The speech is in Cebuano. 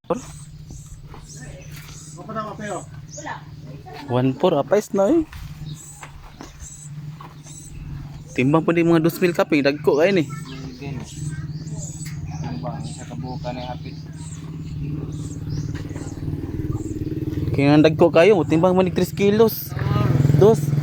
1.4 apais na eh. Timbang pa din mga 2,000 kaping dagko kayo ni. Gini. Timbang sa kabuka na hapit. Kaya nga dagko kayo, timbang man 3 kilos. Dos.